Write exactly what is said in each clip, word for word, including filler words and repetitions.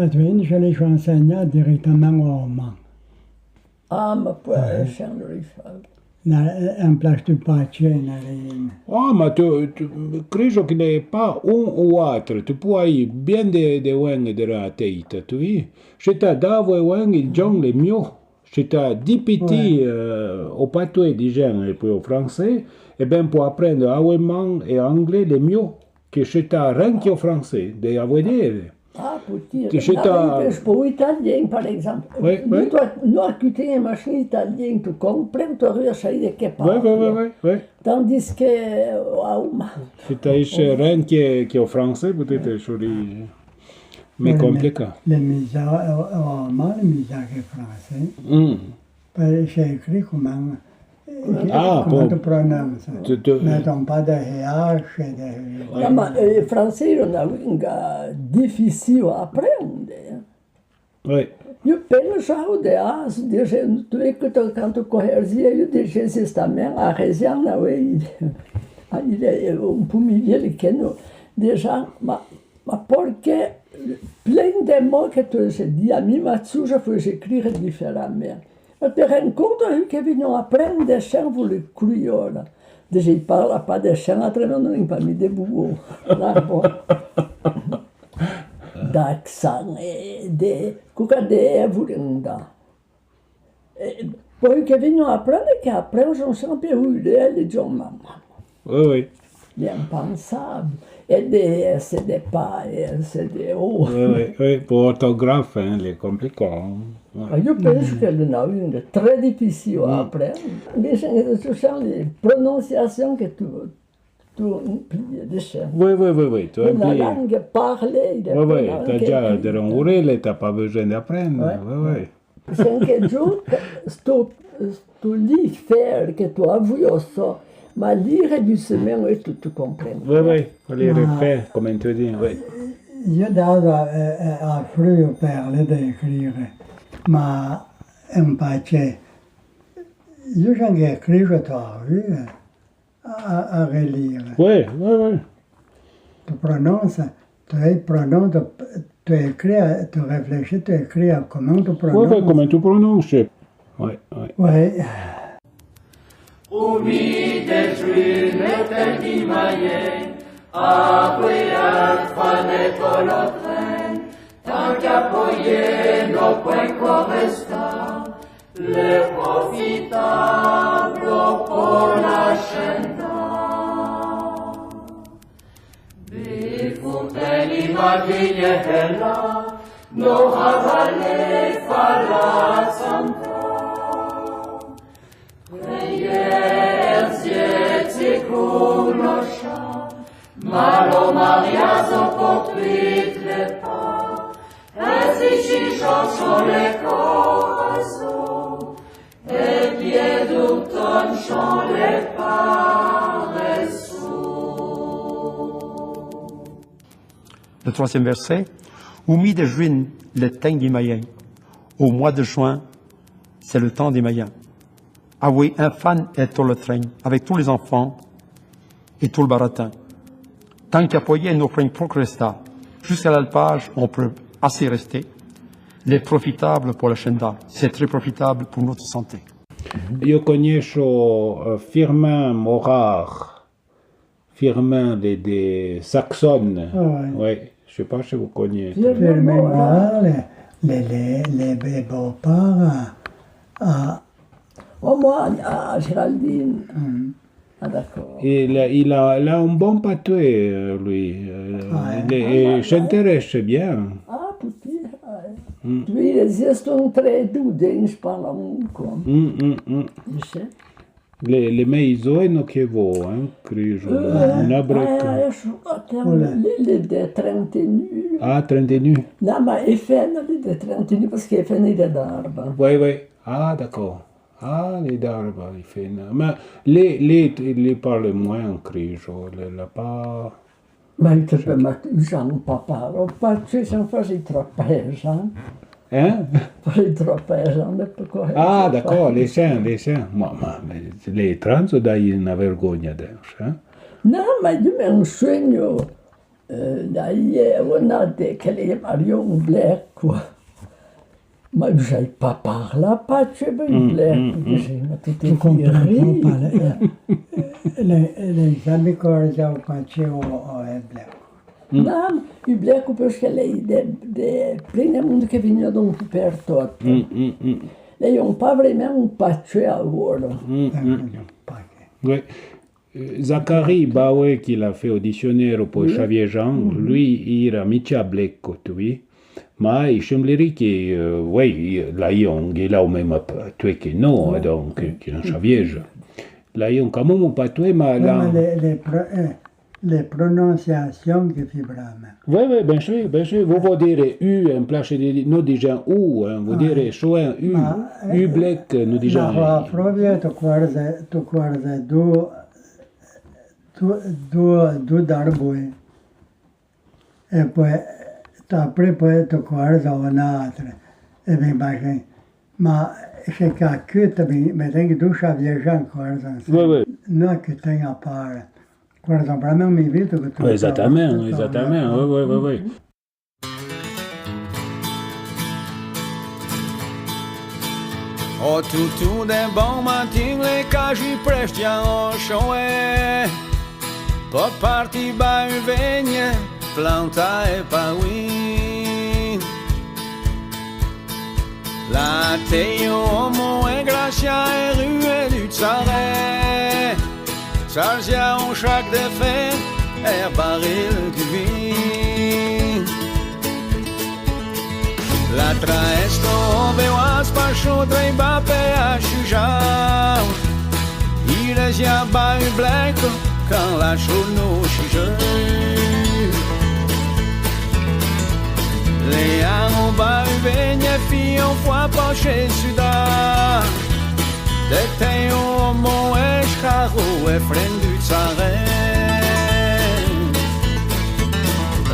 Catherine, je l'ai enseigné directement au Mans. Ah, ma pouè, chèn rifal. Na, en place du patchè, na, lé. Ah, ma tu, tu, crejo que n'è pa un ou atre. Tu pouè aì bien de, de ouèngue de la teita, tu vi. Ch'éta davo ouèngue, i djon le mió. Ch'éta di piti, eh, o patoué, dijèn, e pouè o fransé, e ben, pou aprendre aouéman e anglé, le mió. Que ch'éta ren que o fransé, de avoué dére. Ah, pouti. Que ch'éta... Pouè italien, par exemple. Oui, oui. No, tu écoutes un machin italien, tu comprends, tu arrives à savoir de que parle. Oui, oui, oui, oui, oui. Tandis que, waouh. Ch'éta ren que, que o fransé, peut-être, ch'éri mé compliqué. Le misa, o, o, ma le misa que fransé. Mm. Pè ch'è écrit coman, eh, coman tu prononces. Mettons pas de H, de... Non, ma, eh, fransé, na ouèngue difficile à apprendre. Oui. Yo penso de, ah, tu écoutes quand tu corriges, yo dixe, justement, a rézon, oui. Ah, il est un peu mieux que nous. Déjà, ma, Ma porqué, plein de mots que tu se dis, a mi ma tsoja fo écrire différemment. E te rends compte, eh, que vegnon aprendre de chèn, vo le criola. Déjà, i parla pa de chèn, autrement, non, pa mi de bouo. Là, bon. D'accent, eh, de, coca de, eh, volenda. Eh, pouè que vegnon aprendre que aprendre, son sempre eu de, de John Mama. Oui, oui. L'impensable. E de S, de pa S, de O. Oui, oui, oui. Pour orthographe, hein, l'è compliqué, hein. Ouais. Ah, yo penso que l'è na ouèngue très difficile à apprendre. Mais c'est, ce sont les prononciations que tu, tu oublies, de chèn. Oui, oui, oui, oui. Tu oublies. La langue parlée, il est... Oui, oui. T'as déjà de l'anglais, t'as pas besoin d'apprendre. Ouais. Oui, oui. Chèn que yo, sto, sto lire, faire, que tu avoué o so, ma lire douceman, e tu, tu comprends. Oui, oui, lire, faire, comme tu dis, oui. Yo dava, eh, eh, a fru per le d'écrire, ma en patchè, yo chèn que écrire, tu as vu, eh. À, à relire. Oui, oui, oui. Tu prononces, tu es pronon-, tu, tu écris, tu réfléchis, tu écris comment tu prononces. Oui, oui, comment tu prononces. Oui, oui. Oui. Au milieu du matin di mayen, après avoir décollé le train, tant qu'à payer nos points correspondants, le profitable pour l'agenda. Bifou teni ma vieille hella, no ravalé fala santa. Prière, zieti, conocha, ma lo mariazo portuit le pa. Ainsi changeant sur les coraçons, et bien d'autant chant les paresseux. Le troisième verset, au mi de juin, le temps di mayen. Au mois de juin, c'est le temps di mayen. Avoué enfan é to le train, avec tous les enfants et tout le baratin. Tant qu'à payer nos points pour rester, jusqu'à l'alpage, on peut assez rester. Les profitables pour l'agenda, c'est très profitable pour notre santé. Yo cognècho, euh, Firmin Morard. Firmin de, de Saxonne. Ah, ouais. Ouais, je sais pas si vous connaissez. Firmin Morard, le, le, le, le beau-père à, à... Oh, moi, à Géraldine. Mm. Ah, d'accord. Il a, il a, il a un bon patoué, euh, lui. Euh, ah, ouais. Il est, ah, il s'intéresse bien. Ah, petit, ouais. Mm. Lui, il existe un très doux, je parle encore. Mm, mm, mm. Tu sais. Le, le mé izo no que vo, hein, crejo, na breca. L'è de trente-neuf. Ah, trente-neuf. Non, ma Efena l'è de trente-neuf, parce que Efena l'è d'Arba. Oui, oui. Ah, d'accord. Ah, l'è d'Arba, Efena. Ma le, le, le parle moins, crejo, le, l'a pas... Ma i te pe, ma Jean, papa, o pa, tu sais, fa i tropèza. Hein? Fa i tropèza, ma pourquoi? Ah, d'accord, les chiens, les chiens. Ma, ma, ma, les trans, dai una vergogna, hein? Non, ma io me insegno. Euh, d'ailleurs, on a des, que les marions blé, quoi. Ma j'y pa parlà patoué, ben, blé, que j'ai, ma tout est ri. Les, les amis que j'ai au patoué, au, au blé. Non, i blé, parce que les, des, des, plein de monde qui venait donc per tot. Lé on pa vrémin un patoué a volo. Oui. Euh, Zacharie Baoué, qui l'a fait au dictionnaire pour Xavier Jean, lui, il a mitcha blé, tu vois. Ma i semblerie que, euh, oui, la ion, il a au même patoué que nous, donc, que non Xavier Jean. La ion, quand même, un patoué, ma la... Les, les pro-, euh, les prononciations que fi vrémin. Oui, oui, bien sûr, bien sûr. Vous, vous direz u en place de, nous disons ou, hein, vous direz soit u, u blé, nous disons. La frovia, tu guardes, tu guardes du, du, du d'arboué. E poué, après, poué, tu guardes un autre. E ben, ben, ma, c'est qu'à que, ben, ben, tu douche à viager encore, oui, oui. Non, que t'es à part. Guarda, vrémin, mi vito que tu... Exactement, exactement, oui, oui, oui, oui. O tutu de bon matin, le caji presti a o choé. Po parti ba u vegna, planta e pa oui. La teio omo e gracia e rue du tsare. Chargia un chac de fen e baril du vin. La traesto ove oas pa chodre ba pe a chuja. Il e zia ba u blanco quand la chou no chuje. Le ano ba u vegna fi un foi pa che suda. De te o mo e charo e fren du tsare.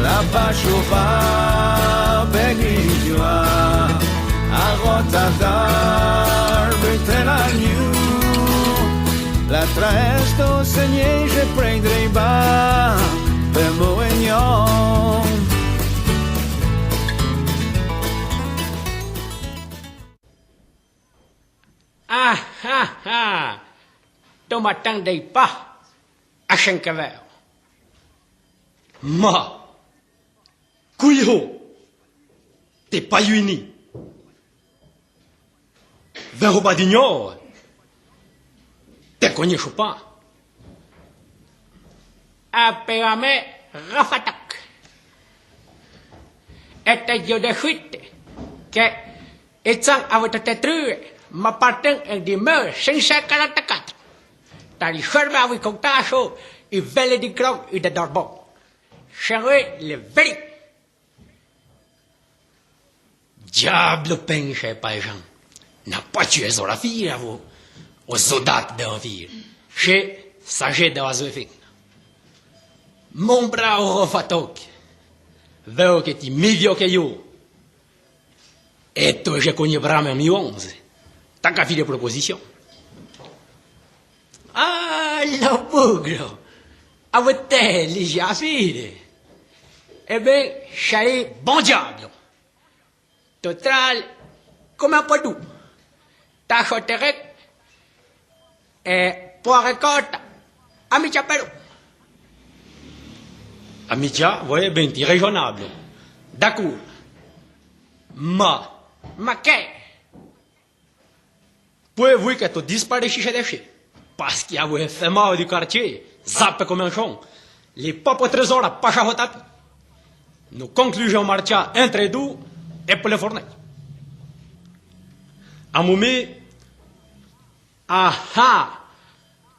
La pacho va pe guidua a rota d'arbe te la niu. La traesto segnei je prendrei ba pe mo egnon. Ah, ah, ah! To m'attendei pa a chenque vero. Ma, cuio, te pa iuni. Vero badigno, te cognecho pa. Apelame Rafatak. E te dio de chuite que e tsan avoué te true, ma parten en di mil cinq cent quarante-quatre. Tari ferme avoué contacho i vele di Cron i de Dorbon. Chéri le veri. Diablo, penche, paejan. Na pa tu e zo la fille, avo. O zo dat de la fille. Che, sage de la zo fin. Mon bravo Rafatak. Veo que ti mi vio que yo. E to je cogne brame mi onze. T'as qu'à faire des propositions. Ah, lo bugro. Avoué te li ja fire. E ben, chari bon diablo. Totral, comme un podou. Ta choterec, e poire corta. A mitcha pero. A mitcha, ouais, ben, ti raisonnable. D'accord. Ma. Ma que? Poué voué que to disparechiche de che. Parce que avoué femao du quartier, zappe comme un chon. Le popo trésor a pacha ho tapi. No conclusion marcha entre dou e pe le fornei. A momi, aha,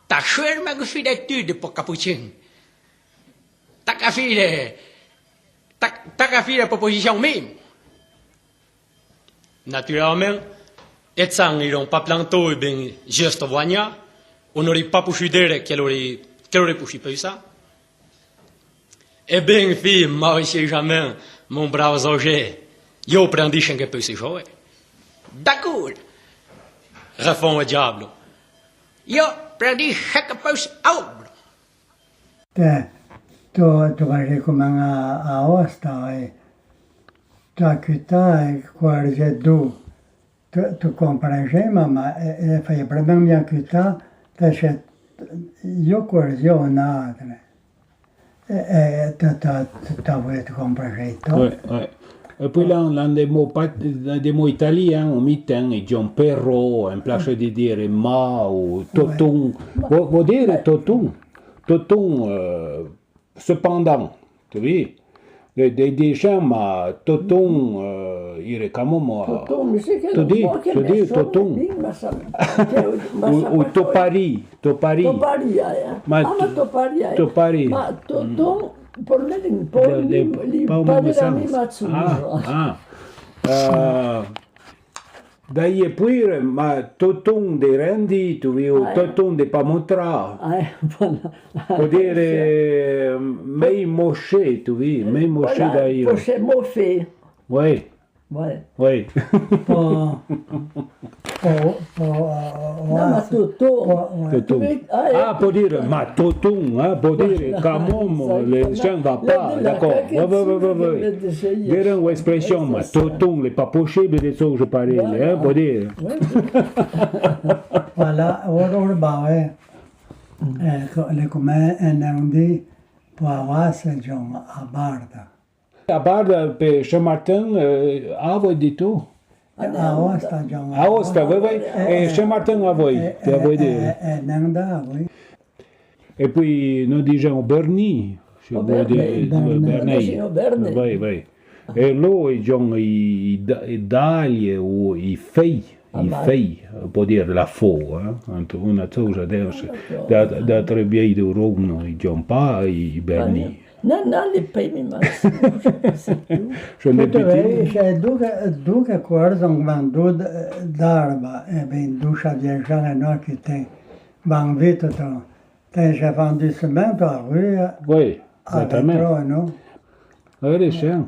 ta cherma que fi d'étude po capuchin. Ta qu'à fire, ta, ta qu'à fire proposition mimo. Naturalment, e tsan iron pa planto e ben juste vouagna, on n'ori pa pouchu dere que l'ori, que l'ori pouchu peu sa. E ben, fi, ma isi jamais, mon bravo Zogé, yo prendi chenque peu se joe. D'accord, refon le diablo. Yo prendi chenque peu se aubro. Te, to, to vajé comèn a, a Aosta, é. To acutà, é, coarzé dou. To, to comprèn jamé, ma, ma, é, é, fé prèmèn bien acutà, ta che, yo coarzé on atre. É, é, ta, ta, ta, ta voué to comprèn jamé to. Oui, oui. É pouì l'an, l'an dé mo pa, dé mo italian, o mitan, é John Perro, en place de dire ma ou toton. Vo, vo dire toton. Toton, euh, Cependant, tu vis, de, de, de gens, ma toton, euh, ire kamo, ma. Toton, mi sé ke to di, to di, toton. Ou, ou topari, topari. Topari, ya, ya. Ma, ah, ma topari, ya. Topari. Ma toton, por me, por de, de, mi, pa mi, pa mi sa. Ah, ah. Euh, Daye pouire, ma toton de rendi, tu vis, o toton de pa motrà. Vo dire, mei moché, tu vis, mei moché daye. Moché mofé. Oui. Oui. Po, po, po, ma toton. Toton. Ah, po dire, ma toton, hein, po dire, quand même, les gens va pas, d'accord. Oui, oui, oui, oui, oui. Dire une expression, ma toton, l'è pa possible de so que je parle, hein, po dire. Voilà, ora, ora, ba, eh. Eh, co-, l'è comèn, eh, on dit, po avoué, John, a Barda. A Barda, pe Saint-Martin, eh, avoué di tou. A Aosta, John. Aosta, oui, oui. Eh, Saint-Martin, avoué, te avoué di. Eh, Nanda, oui. É pouì, no dijèn o Berni, se vo dire, Berni. Oui, oui. É lo, é John, i, i da-, i dalie, o i fei, i fei, po dire la fo, hein, una tsouja, da, da tre biei de Rouno, i John pa, i Berni. Non, non, l'è pa mi, ma. Son de petits. Dunque, dunque, coarzon van dou d'arba, é ben, dou cha viajan é no que te van vito, to. Te, je van doucement par la rue. Oui, exactement. Avec toi, non ? Oui, c'est ça.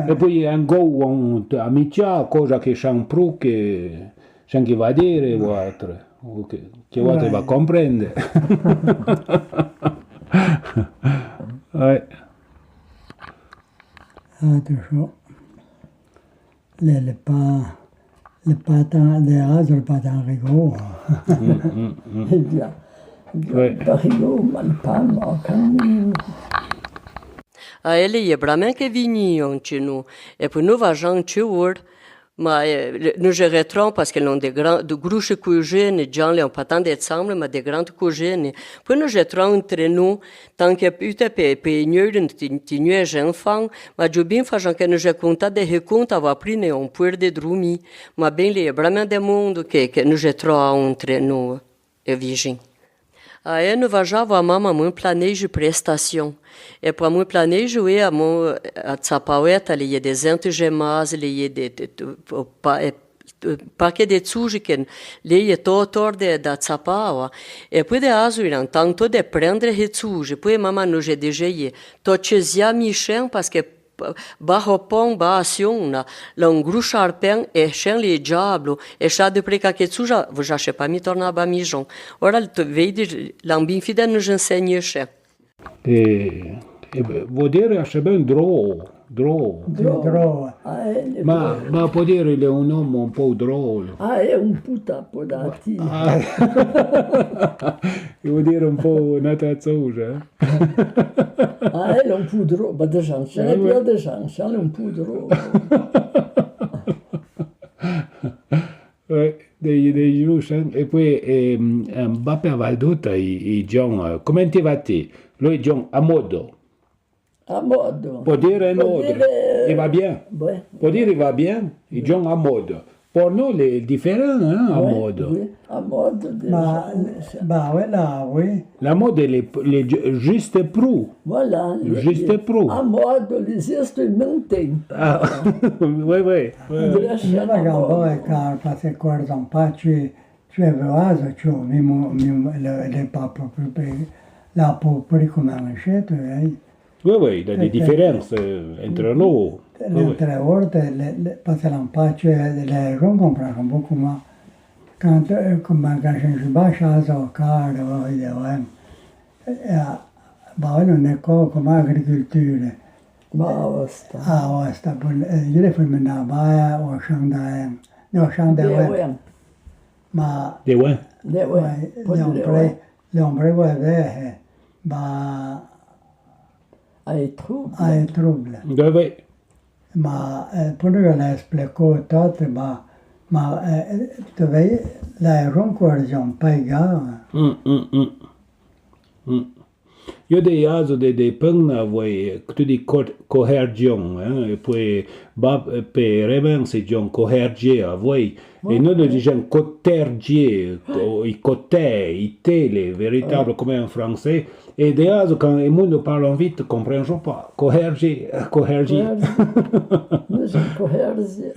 É pouì, un gou, on, a mitjà, cosa que chan prou que, chan que va dire, o atre, o que, que o atre va comprendre. Ouais. Attention. L'è, l'è pa, l'è pa tan, de azo, l'è pa tan rigou. Mm, mm, mm. Eh bien, pa rigou, ma l'è pa, ma quand même. A, l'è, l'è bramèn que vinion tse nou, é pouì nou vajan tse our, ma, eh, nou je retroan parce que l'on de gran, de grouche cousine, John l'è pa tan de ensemble, ma de grande cousine. Pouì nou je retroan entre nou, Tan que pute pe, pe gneur, ti, ti gneur enfan, ma djou bin fajan que no je conta de he conta, va prine on pouer de drumi, ma ben l'è bramèn de mondo que, que no je troa entre no, é vijin. A, é no vajavo a mama mon planeje prestation. É po mon planeje, oui, a mon, a tsapaueta, l'è de zente gemaz, l'è de, de, de, pa, é Pa que de tsouje que l'è to tor de, da tsapava. É pouì de azo iran tanto de prendre he tsouje. Pouì mama no je dejeye to tse zia mi chen, parce que ba ho pon, ba a siona, l'è on grou charpen, é chen l'è diablo, é cha de preca que tsouje, vo ja che pa mi torna ba mijon. Ora te vedi, l'an bin fide no j'enseigne chen. É, é, vo dire, a che ben dro, dro. Dro. Ma, ma po dire, l'è on omo on pou drolo. A, l'è on puta, po da ti. A. Vo dire on pou n'atra tsouja, eh. A, l'è on pou dro, ba de jan, se ne pio de jan, se l'è on pou dro. Ouais, de, de Jerusalem. É pouì, eh, eh, va pe a Valdota, i, i John, eh, comment va-te? Lo i John, a modo. A modo. Po dire in ordre. I va bien. Po dire i va bien, i John a modo. Por no l'è diferan, hein, a modo. Oui, a modo de... Ma, ba, oui, la, oui. La modo l'è, l'è ju-, juste prou. Voilà, juste prou. A modo, l'è juste maintenant. A, oui, oui. Io la gambò é car, parce que coarzon pa, tse, tse veoazo, tse, mimo, mimo, le, le pa po, po, pe, la po, pri comme un chete, eh. Oui, oui, il y a des différences, euh, entre nous. Oui, oui. Entre autres, le, le, parce que l'an pa, tse, le, je comprends beaucoup, moi. Quand, euh, comme quand je suis bas, ça, ça, car, euh, ouais. Et, euh, Ba, non è co, comme agriculture. Ba, osta. Ah, osta, bon, eh, je l'ai fait maintenant, ba, eh, au champ d'Ain. Non, au champ d'Ain. Ma. De Ouin. De Ouin. Ouais, l'ombre, l'ombre, ouais, eh, ba. Aïe trouble. Aïe trouble. De Ouin. Ma, eh, pure que l'explico tot, ma, ma, eh, te vei, la ronco argent, pas grave. Mm, mm, mm. Mm. Io de azo de, de pengna, voi, que tu di co-, cohergion, hein, e poi, ba, pe remen se dion cohergier, a voi, e no de digen cotergier, co-, i coter, i tele, véritable comme en français, e de azo, quand le monde parle vite, comprends pas. Cohergier, cohergier. Cohergier. Nous sommes cohergier.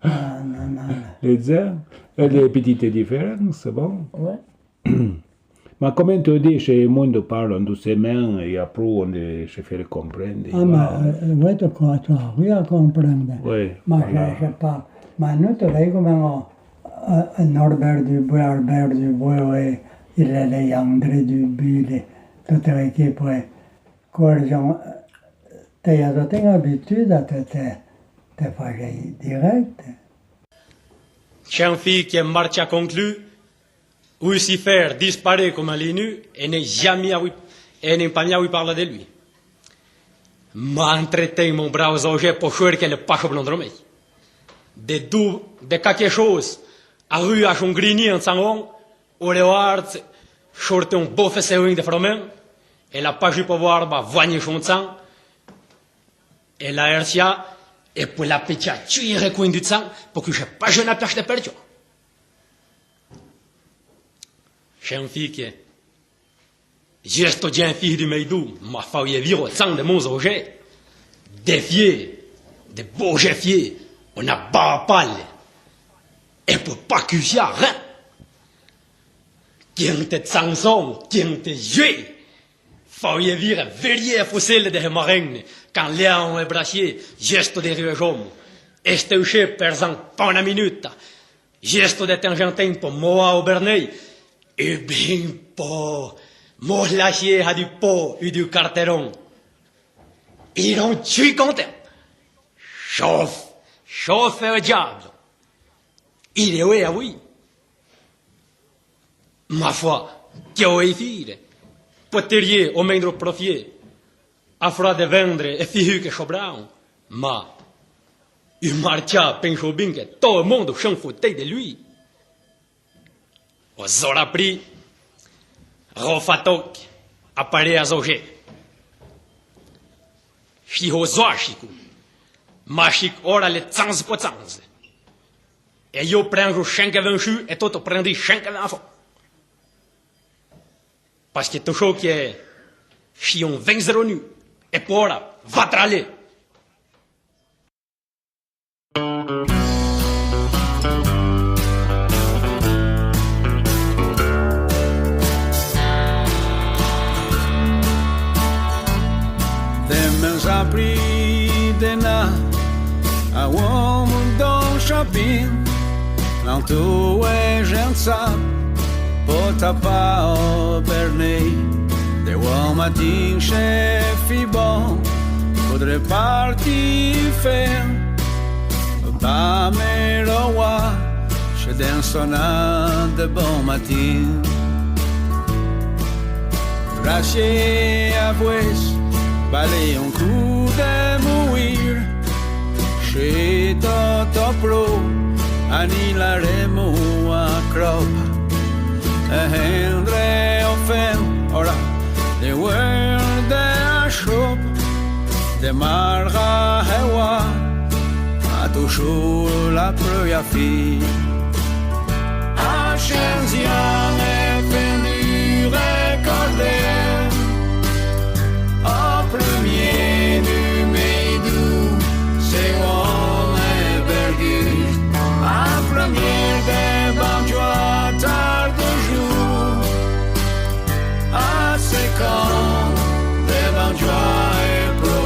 Ah, non, non, non. Les uns, les petites différences, bon. Ouais. Ma comme tu dis, se le monde parle doucement, e après on se fait comprendre. Ah, ma, eh, voi tu co-, tu arrivi a comprendre. Oui, ma voilà. Je sais pas. Ma no te vei comme, eh, eh, Norbert Dubois, Albert Dubois, oui, il est là, André Dubuis, toute l'équipe, oui. Coergion, eh, te ya do ten habitude a te, te, te fagei direct. Chen fi que marcha conclu, Lucifer disparaît comme la lune, e n'é jamais avouì, e n'é pas mia avouì parla de lui. Ma entreten, mon bravo Zogé, po chuer que le pacho blondromei. De dou, de quelque chose, a rue a son grini en sangon, o le ward, sorte un bofe seuin de fromen, e la pachu po voir ba vagni son sang, e la ersia, e po la pecha tui recoin du sang, po que je pachu na piache de percho. Chen fi que, juste o dien fi du meidou, ma fauye viro sang de mon Zogé, de fié, de Bogé fié, on a ba pale, e po pa cusia rin. Quinte sanson, quinte jeu, fauye vire verié fossile de marenne, quand Léon e Brassier, juste de rive jom, esteuché per zan pa una minuta, juste de ten en ten po moa o bernei, e bin po mo lachier ha du po u du carteron. Il en tue content. Chauffe, chauffe au diable. Il est ouais, ah oui. Ma foi, que o ei fire. Poterié o mendro profié. A froa de vendre e fihu que sobraon. Ma u marcha penso bin que tot le mondo s'en foutei de lui. O zora pri, Rofatok a paré a Zogé. Chiho zoa chico. Ma chic ora le tsanz po tsanz. E io prenzo chenque vin chu e to to prendi chenque vin fo. Parce que to cho que chi on vin zero nu e po ora va trale. Demen za pri dena, a uomo don shopping, l'anto e genza, po tapa o bernei, de uomo matin che fi bon, podre parti fer, pa me roa, che den sona de bon matin. Grazie a pues, bale un cu de muir, Che to to pro, ani la remo a crop. E hendre o fen, ora, de werde a shop, de marga hewa, a tu shu la proya fi. A shenzian e fen du recorder. A premier du mei du, se on e bergu. A premier de banjoa tar de jour. A second de banjoa e pro.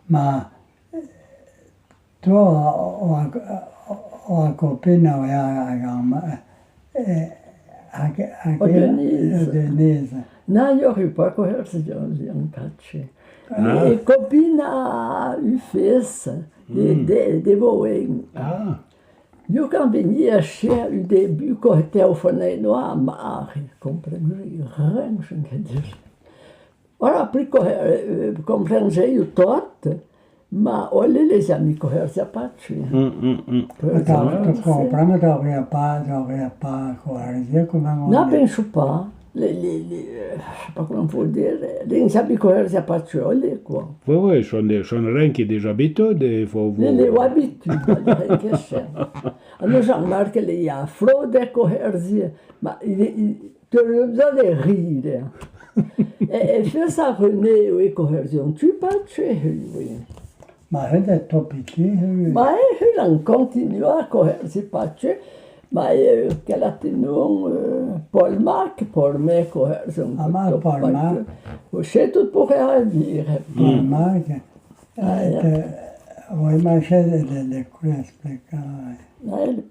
Ma, eh, Tou, o, o, o, o copina, o, a, a, a, eh, a, a, o Denise. Denise. Na, yo ri pa coherzi, yo, yo, cachi. Ah. E copina u fes de, de, de Boen. Ah. Yo can venia chez u début, co téléphonei no a mari, comprendzi ren, je veux dire. Ora, pri cohe-, eh, comprendzi tot, ma o le lezia mi coherzia pa tui. Mm, mm, mm. Ata, tu comprends, ma tu auria pa, tu auria pa coherzia, comment on dit. Na, penso pa. Le, le, le, eh, je sais pas comment faut dire. Le, lezia mi coherzia pa tui, o le, quoi. Oui, oui, son de, son ren que des habitudes, il faut... Le, le, o abitudi, ren que sia. A no Jean-Marc le ia fro de coherzia, ma il, il, tu le faisais rire. E, e fes a René, oui, coherzion tui pa tui, oui. Ma ren de to piti, oui. Ma e, e, l'an continua a coherzi pa tui, ma e, que la tenon, eh, Paul Marc, Paul Marc, coherzion. Ah, ma Paul Marc. O se tu pourrais dire. Paul Marc. Ah, ya. Oui, ma se de, de, de cure explica.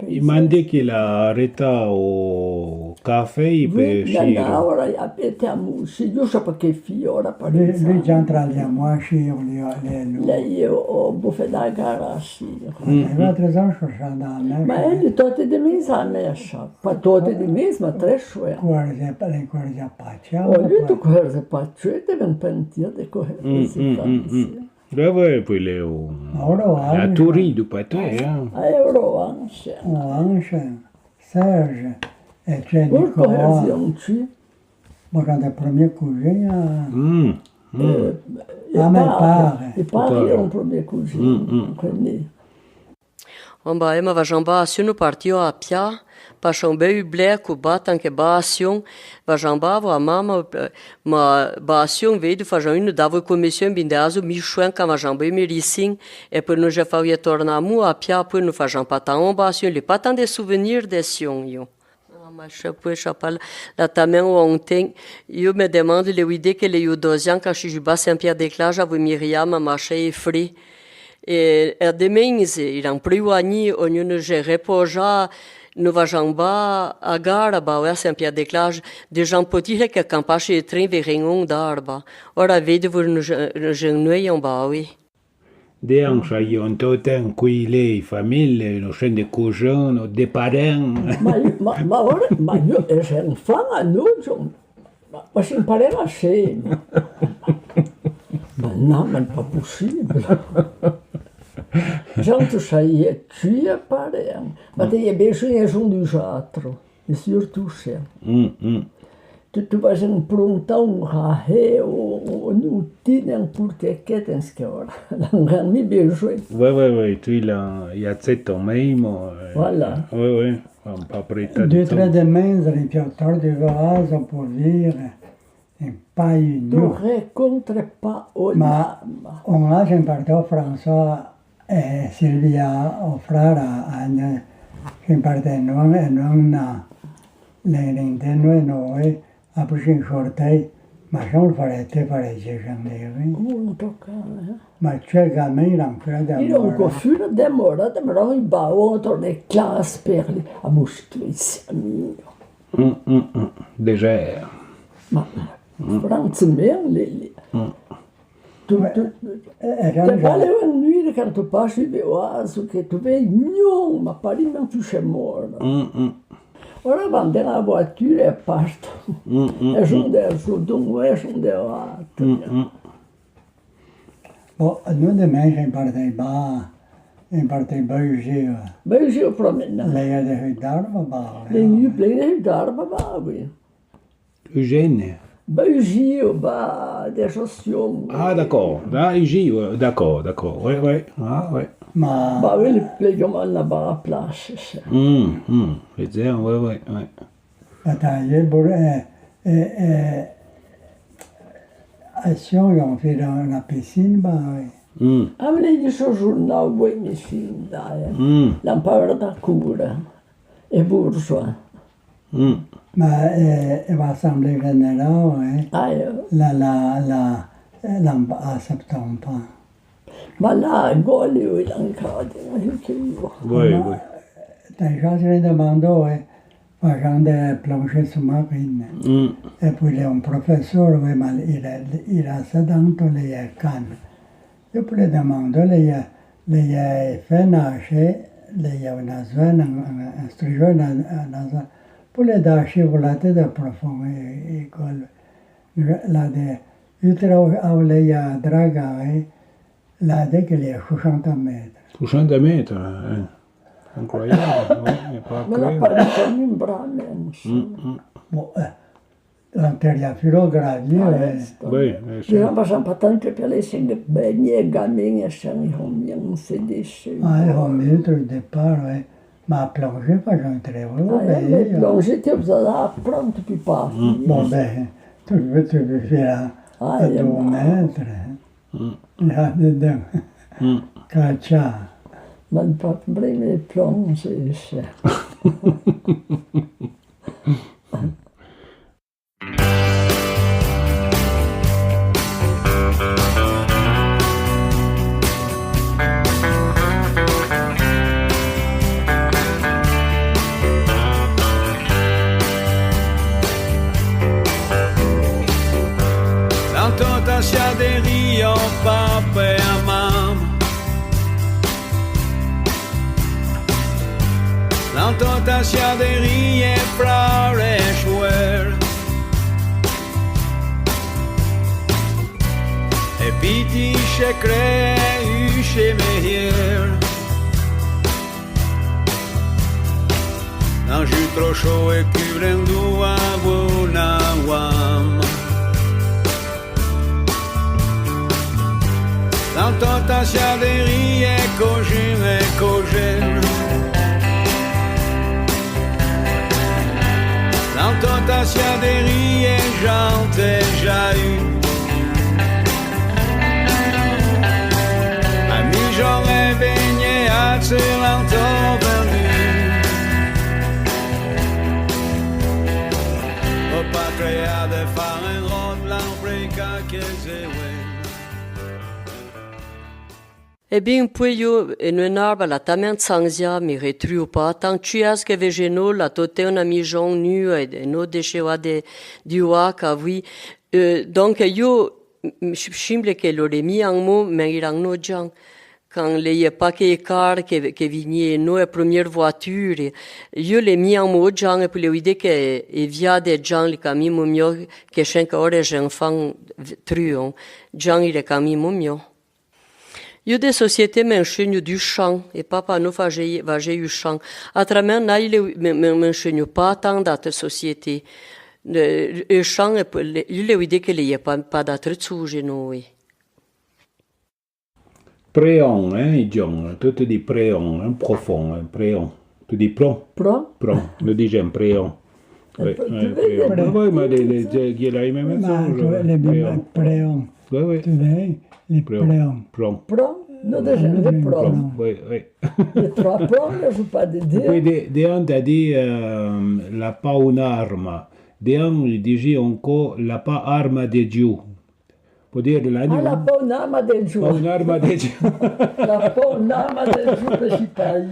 I m'an dit que l'a arrêtà o café pe chire. Oui, na, ora, a, pe te amu, si, yo sa pa que fi, ora, pa... Lui, lui, j'entre à moi, si, on lui a, le, le... Lei, o, o buffet da gara, si. E va tres ans, sa, da mesa. Ma el, tote de mesa, mesa. Pa tote de mesa, ma tres, ouais. Coherzi pa, le coherzi pa tui. O, lui, tu coherzi pa tui, te ven pentir de coherzi pa tui. Ouais, ouais, puis le, o, la touri du pâté, hein. Ah, e Roanche. Roanche, Serge, e Nicolas. Pourquoi Serge? Moi, quand le premier cousin, euh, mm, mm. Euh, a me pare. E pare, un premier cousin, comprenez. Bon, ba, e ma va jambar a Sion, no partio a pia, pa chan beu ble, cu ba, tanque ba a Sion, va jambar, vo a mama, eh, ma ba a Sion, veidu, fa jan unu, davo comission, bin de azo, mi chuen, can va jambar, mi risin, e poi no je fa ie torna mu a pia, poi no fa jan pa tan ba a Sion, le pa tan de souvenir de Sion, io. Ah, ma che, poi, chapal, la tamen o onten, io me demande, le uide que le io doze an, can chi ju ba Saint-Pierre-des-Clages, avo Myriam, ma che e fri. E, e demen, i ran pri oani, ognun je repoja, no va jambar a gara, ba, oe a Saint-Pierre-des-Clages, de jan potire que can pache e tren ve ren on darba. Ora vede vo no je, no je noi on ba, oui. De an, cha, io, en tot ten, qui le famille, no chen de cousin, no de parent. Ma, ma, ma ora, ma io, e chen fan a no, Ma, ma si pareva se. Ma no, ma l'è pa possible. Jan tu sai, e tui e pare. Ma te e besoin e son du atro. E surtout se. Mm, mm. Tu, tu vas en pronta un rahe o, o, o nu tine un purte que tens que ora. L'an mi besoin. Ouais, ouais, ouais, tu la, i a tseto meimo, eh. Voilà. Ouais, ouais. Deux, tres de mens, rimpiottor de vaso, po dire, en pa un. Tu rencontres pas un homme. Ma, on a, j'en parle, François e Sylvia, o frara, a, a, j'en parle, non, e non, na, le, le, de noi, noi, Après, j'en sortei, ma son farete, farete, j'en ai ri. Come un tocà, eh? Ma c'è gamin, l'an fura de mora. Io un co fura de mora, de mora, i ba otro de classe per li, a muschio, i siami. Mm, mm, mm. Déjà. Ma, franchement, le, le, Tu, tu, te vale un nuire quand tu passes de oazo que tu vei mignon, ma pari mignon tu se mor. Mm, mm. Ora van de la voiture e parto. Mm, mm, e son de, son d'un, e son de l'autre. Mm, mm. Bon, no de mens, j'en partei ba, j'en partei ba Beugiu. Beugiu promenade. L'è de hui d'arba ba. L'è nu plen de hui d'arba ba, oui. Eugène. Ba, Uji, ba, de Chaussillon. Ah, d'accord. Ah, Uji, ouais, d'accord, d'accord. Ouais, ouais. Ah, ouais. Ma. Ba, oui, le, le, la ba, la place, ça. Hum, hum. Je veux dire, ouais, ouais, ouais. Attends, il est bon, euh, euh, euh, à Sion, ils ont fait la, la piscine, bah, oui. Hum. Ah, mais il y a ce journal, oui, mais c'est, là, euh, hum, l'empereur d'Acour, hein. E bourgeois. Mm. Ma, eh, e va assemblée générale, eh. Ah, eh. La, la, la, eh, l'an aseptan pa. Ma la, goli, oui, l'an cade, ma che io. Oui, oui. Dai, je l'ai demandé, eh, par exemple, de plonger sous-marine. Mm. Et puis, il est un professeur, oui, mais il a, il a ça dans tous les cannes. Je peux lui demander, il y a, il y a fait nager, il y a une zone, un, un, un strijon, un, un, un, pour les dacher, vous la tête de profond, et, et quoi, là, de, je trouve, ah, il y a draga, eh, Là, dès qu'il est à soixante mètres. Soixante mètres, eh. Incroyable, oui, mais pas... Ma la pare un bra meno. Mm, mm. Bon, eh, l'intérieur, filo gravier, eh. Oui, oui, c'est... Dizon, par exemple, tant que per les cinq, ben, ni gamin, e chan, i hon mien, se déche. Ah, i hon mien, au départ, oui. Ma plongé, par exemple, très haut, ah, ben, mais plongé, tu vas apprendre, tu peux pas. Mm. Bon, ben, tu peux, tu peux faire à, à deux mètres, hein. Mm. Là dedans. Mm. Catcha. Mèn pa prime plongé, se. L'an tota siaderie, o papà e a mama. L'an tota siaderie, frare e suere. E piti secrè, uche meier. L'an jutro cho e curendou a bona ouama. L'an tota siaderie, cojen e cojen. L'an tota siaderie, jante e jahu. A mijon e vegné a tse l'an to venu. O pa creà de fare un rod l'an preca que se ve. E bin, poué io, e no, enarba la tamen tsanzia, mi retruo pa, tan tsuias que vejeno la tote ona mijon nua, e no decheva de, di oua, ca vui, Euh, donc, io, m-, m-, simble que lo le mian mo, mèn iran no Djan. Can le ie pa que car que, que vignì, no, e première voiture. Io le mian mo Djan, e poué le vide que e via de Djan le camimo mio, que chenca ore j'enfan v-, truon. Djan i le camimo mio. Io de société mèn chegno du chan, e papa no fajé, fajé u chan. Atramen, na, i le, mèn, mèn, mèn chegno pa tan d'atre société. E, e chan, e po-, le, i le vide que le ie pa, pa d'atre tsouje, no, oui. Préon, hein, i djon, tot di préon, hein, profond, hein, préon. Tu dis pron ? Pron. Pron. Nous disons préon. Oui, oui, préon. Oui, oui, mais les, les, les, les, les mêmes choses, préon. Oui, oui. Tu vois, les préons. Pron. Pron. Nous disons les pron. Oui, oui. Les trois pron, je sais pas de dire. Poué de, de an t'a dit, euh, la pa on'arma. De an, i dizì onco la pa arma de Diu. Pour dire de l'anima. Ah, la pa on'arma de Diu. Pa on'arma de Diu. La pa on'arma de Diu, pe si pai.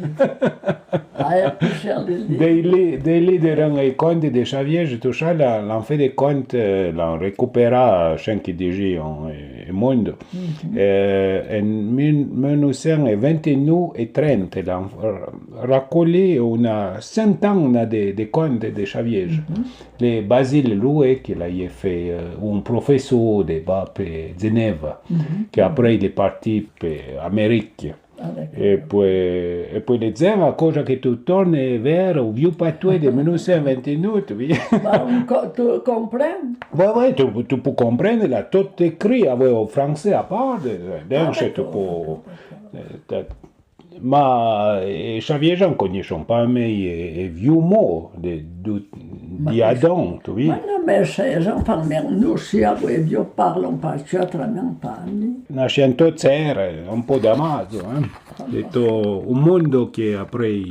Ah, e pi cher de li. Dei li, dei li de ran e conte de Chavièje, tout ça, la, l'an fait de conte, euh, l'an récupéré, chin que dizì, en, en mondo. Mhm. Euh, en mil, mil nou sen e vente-nou e trente, l'an, euh, racolì ona sentana de, de conte de Chavièje. Mhm. Le Basile Louet, que l'ayè fait, euh, un professeur de ba pe Genève, que après il est parti pe Amérique. Ah, d'accord. E poué, e poué le dzen, a cosa que tu torne ver o viu patoué de mil nou sen vente-nou, oui. Ma on co-, tu comprends ? Oui, oui, tu, tu peux comprendre, la tot écrit, avec au français à part, de, de, tu peux, euh, Ma, e Chavièjan cognèchon pa mé e, e viu mo de, de, di Adon, tu vi. Ma non, mé Chavièjan, pa mé, no, si avoué, io parlon pa, tsu atramen pa, ni. Nascien tot sere, un po damazo, eh. De to, un mondo que après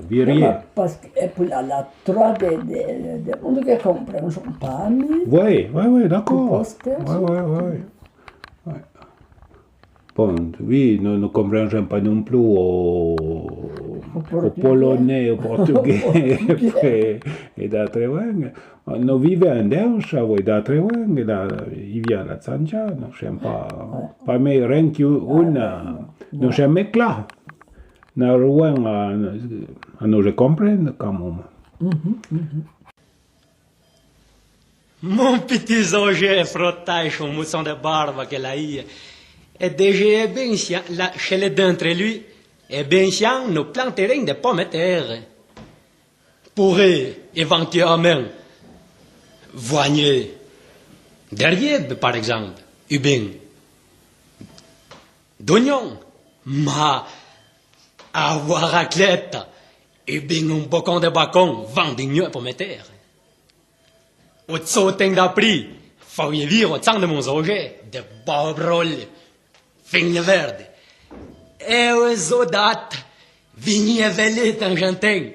virie. Parske, e poué la, la trois de, de, de mondo que comprenchon pa, ni. Oui, oui, oui, d'accord. Oui, oui, oui. Bon, oui, no, no comprendzon pas non plus o, o polonais, o portugais, e, e d'atre lengue. No vivon dejà avoué d'atre lengue, la, i via la Zanzà, no sen pas, pas mé ren que una, no sen mé cla. Na rouen a, a no se comprendre, quand même. Mon piti Zojé frotae chon mouchon de barba que l'ayé, e dejé e bin chan, la, che le dentre lui, e bin chan no planterin de pomme terre. Pourré éventuellement voigner de rierbe, par exemple, u bin d'oignon, ma a raclette, u bin un bocon de bacon, van di gneu pomme terre. O tsotin d'apri, fauye vir o tsan de mon Zojé, de bau brolle, fin verde. E o zo dat, vini e vele tan jantin,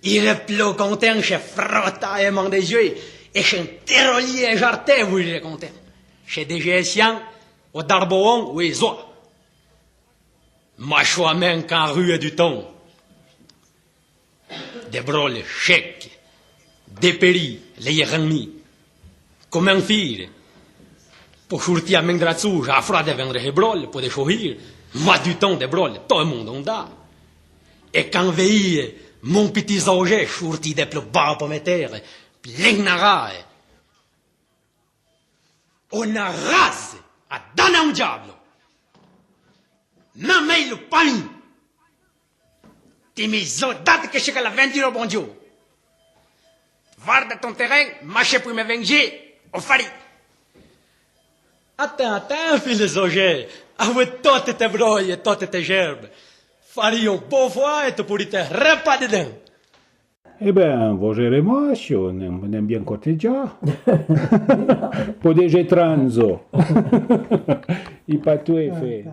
ire plo contin, che frotae man de jeu, e che interrolie e jarte, vouire contin. Che dejé e chan, o darbon, o e zo. Ma choamen can rue du ton. De brolle chec, de peri, le ye ren mi. Comen fire? Po chourti a men de la tsouja, a froa de vendre he brolle, po de chohir, ma du ton de brolle, to e mondo on da. E can veye mon piti Zojé chourti de plo bau pomme terre, plen narae. O na raze a dana un diablo. Mamei lo pamin. Ti mi zo dat que che que la vendire o bon Dieu. Varda ton terren, ma che pui me vengé, o fari. Atin, atin, file Zojé, avoué tote te broie, tote te gerbe. Fari un bo foa e te pourri te repa dedan. E ben, vo jere mo, si o n'en, n'en bien cortedjà. Podé je tranzo. I patoué fé.